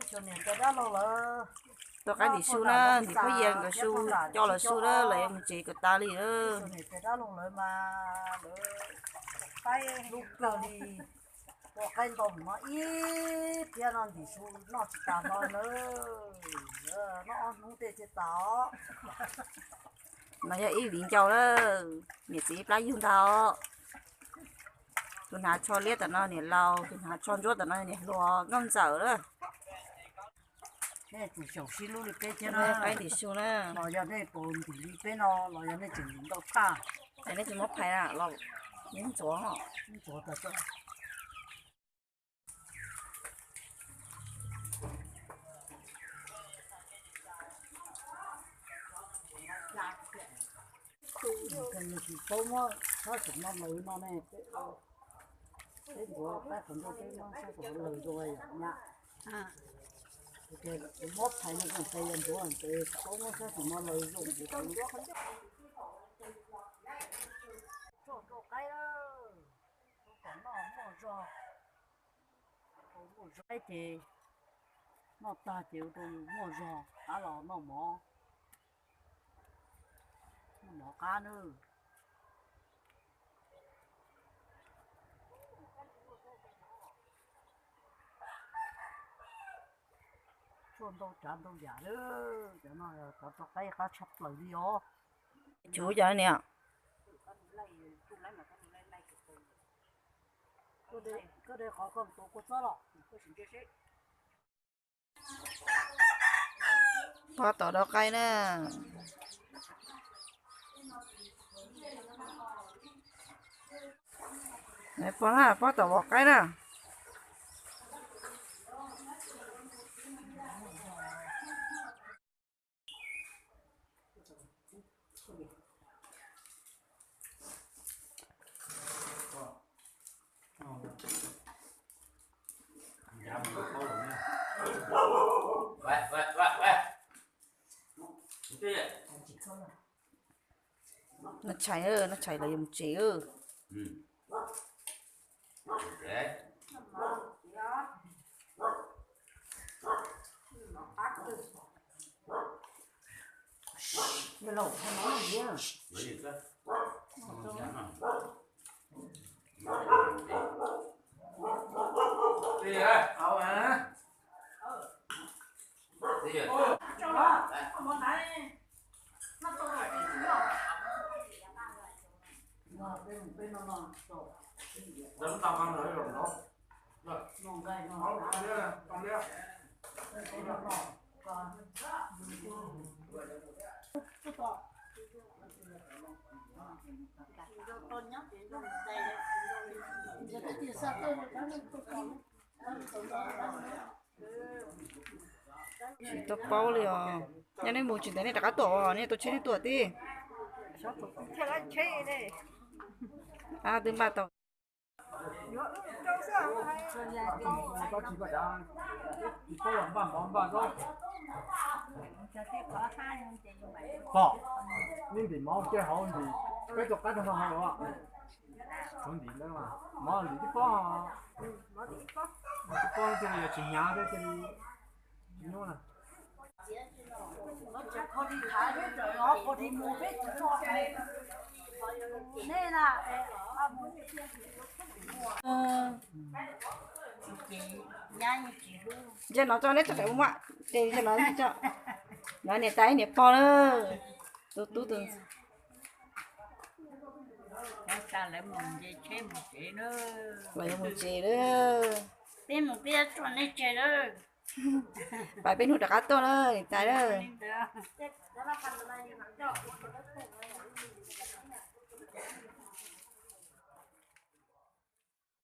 Tau qaib ntim su na, ntim phooj ywg nkawd su, coj lawv su na, lawv yuav mus tsev kom tas li na. Niam tais dab laug lawv mas lawv qaib hlub kawg li, tua qaib ntau mus no ib pliag no ntim su noj tsis tas hlo na, noj ob hnub tej thiaj tas os. No yog ib viv ncaus na, niam txiv ib plab yug ntag os. Tus hnav tsho liab tom no niam laus, tus hnav tsho ntsuab tom no niam hluas nkauj ntxawm na. Nej tsis xyaum sib hlub li peb thiab na, qaib ntim su na. Los yog nej puas ntim li peb no los yog nej tseem ntim ntau tshaj. Es nej tsis muab phais los ntxuav, ntxuav tas. Tsis paub muab sab xom no laws no ne, peb ntxuav qaib qhov ncauj peb muab sab xom no laws zoo yom nyab. Kuv muab phais no zoo tes yog ntxuav tes tsis paub muab sab xom no laws zoo. Tsuag rau qaib, kom noj muaj zog, muaj zog ces noj tag ces ua rau muaj zog, qab los noj mov, noj mov qab nawb. Tshuaj ntau tsav ntau yam lawm, cov no cov rau qaib qab tshaj plaws li os. Chuv cov niam. Pob tom rau qaib na. Pob na, pob tom vov qaib na. Noj tshais, noj tshais lawv yuav mus tsev. Tsis tau paub li os. Yog nej mus tsis ntev nej rov qab tuaj os, nej tua tsheb nej tuaj tib. Twb npaj tau. Pom, nej ntim mov cia hauv ntim, peb tua qaib rau hauv los. Tshuav ntim lawm, mov ntim tib pob, tib pob thiaj li tsis hnyav thiab thiaj li tsis nyuaj na. Ntsia no tso neb tso, ntsia no, no niam tais niam pog na, tus tub tus. Lawv yuav mus tsev lawm. Pais peb hnub rov qab tuaj na niam tais na.